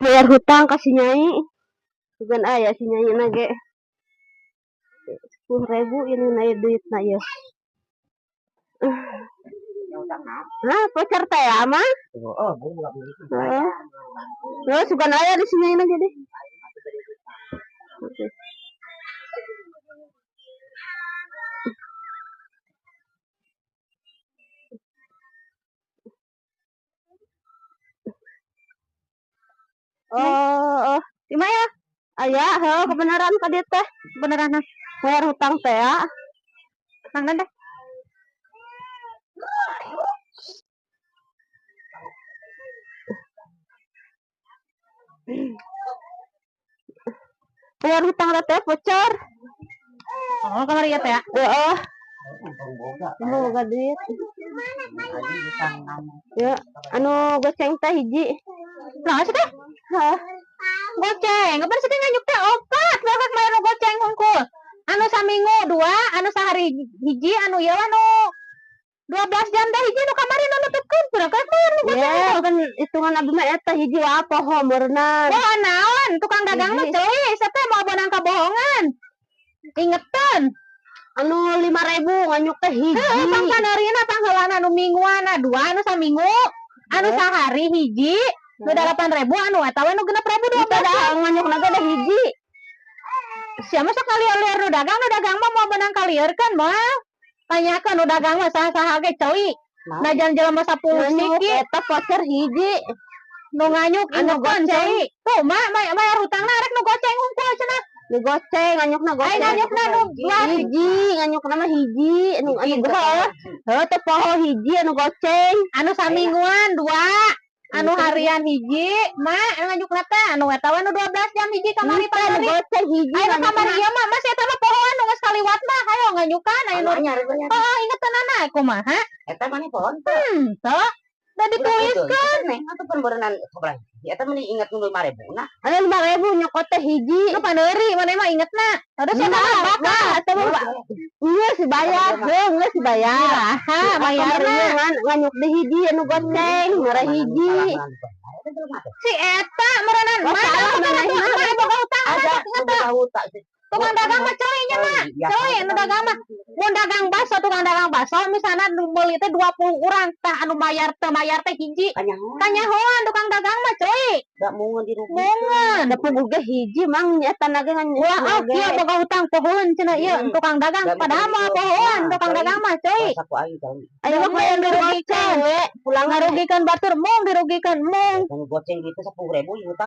Bayar hutang ka si Nyai. Sugan aya si Nyai na ge. 10.000 ini na duit na ieu. Nah, voucher teh ya mah. Oh, buka duit. Heeh. Oh, sugan aya di si Nyai na jadi. Oke. Oh, Di mana ya? Aya, heuh, kebenaran ka dieu teh. Beneran nah. Bayar hutang teh ya. Nang teh. Bayar hutang teh voucher. Oh, kamari ya teh ya. Heeh, Boga. boga duit. Aing hutang. Ya, anu goceng teh hiji. Nah, sih teh. Hah. Goceng. Kapan sih teh nganyuk teh opat. Bapak bayar nu goceng hungkul. Anu saminggu dua, anu sehari hiji, anu ieu anu 12 jam dah hiji nu kamari nu nutupkeun pura kan bayar nu goceng. Ya, kan hitungan abdi mah eta hiji wae poho meureunnan. Oh, naon tukang dagang mah Hiji. ceuli, teh mau benang kabohongan. Ingetan. Anu 5.000 nganyuk teh hiji. Heeh, pangkaneurina pangheulana nu mingguana dua, anu saminggu, anu sehari hiji, nu 8.000, anu eta we nu 6.000 dua Itu dah nganyuk naga dah hiji. Siapa sok kalieur-lieur nu dagang mah mau benang kalieurkeun mah. Tanyakeun nu dagang mah saha-saha ge ceuli. Najan jelema 10 Nganyuk siki eta voucher hiji. Nu nganyuk Anu ingetan goceng. Ceuli. Tuh mah bayar hutangna rek nu goceng hungkul cenah. Nu goceng nganyukna Ai goceng. nganyukna nu dua. Hiji nganyukna mah hiji anu anu heuh. Heuh teh poho hiji anu goceng. Anu samingguan dua, anu harian hiji, mah anu nganyukna teh anu eta we nu 12 jam hiji kamari Henteu, anu pamari. goceng hiji Ayo nganyukna. kamari ieu mah masih eta mah pohoan nu geus kaliwat mah hayo nganyukan aya nu Anyar bayar. Oh, ingeteunana kumaha? Eta mana pohon teh? Teu. Da dituliskeun. Neng atuh pun berenang sebelah. Eta meni inget nu 5.000 nah. Anu 5.000 nyokot teh hiji. Nu paneuri maneh mah ingetna. Terus eta mah bakal. Nah, eta mah geus dibayar, heuh geus dibayar. Iraha bayarna? Ngan nganyuk deui hiji anu goceng, mere hiji. Si eta meureunan Oh, mah salah atuh manehna. mah boga hutang. Ada boga hutang. Tukang dagang mah ceuli nya mah. Ceuli nu dagang mah. Mun dagang bakso, tukang dagang bakso misalna nu meuli teh 20 urang tah anu bayar teu bayar teh hiji. Kanyahoan. Kanyahoan tukang dagang mah ceuli. Da mungun dirugi. Mungun. Da puguh ge hiji mang eta na ge nganyuk. Wah, ah, kieu boga hutang pohoeun cenah ieu tukang dagang padahal mah pohoan tukang dagang mah ceuli. Sapu aing tahu. Ayo mah bayar Dirugikeun. goceng we, pulang Ngarugikeun batur mung dirugikeun mung. Nu goceng gitu 10.000 hutang.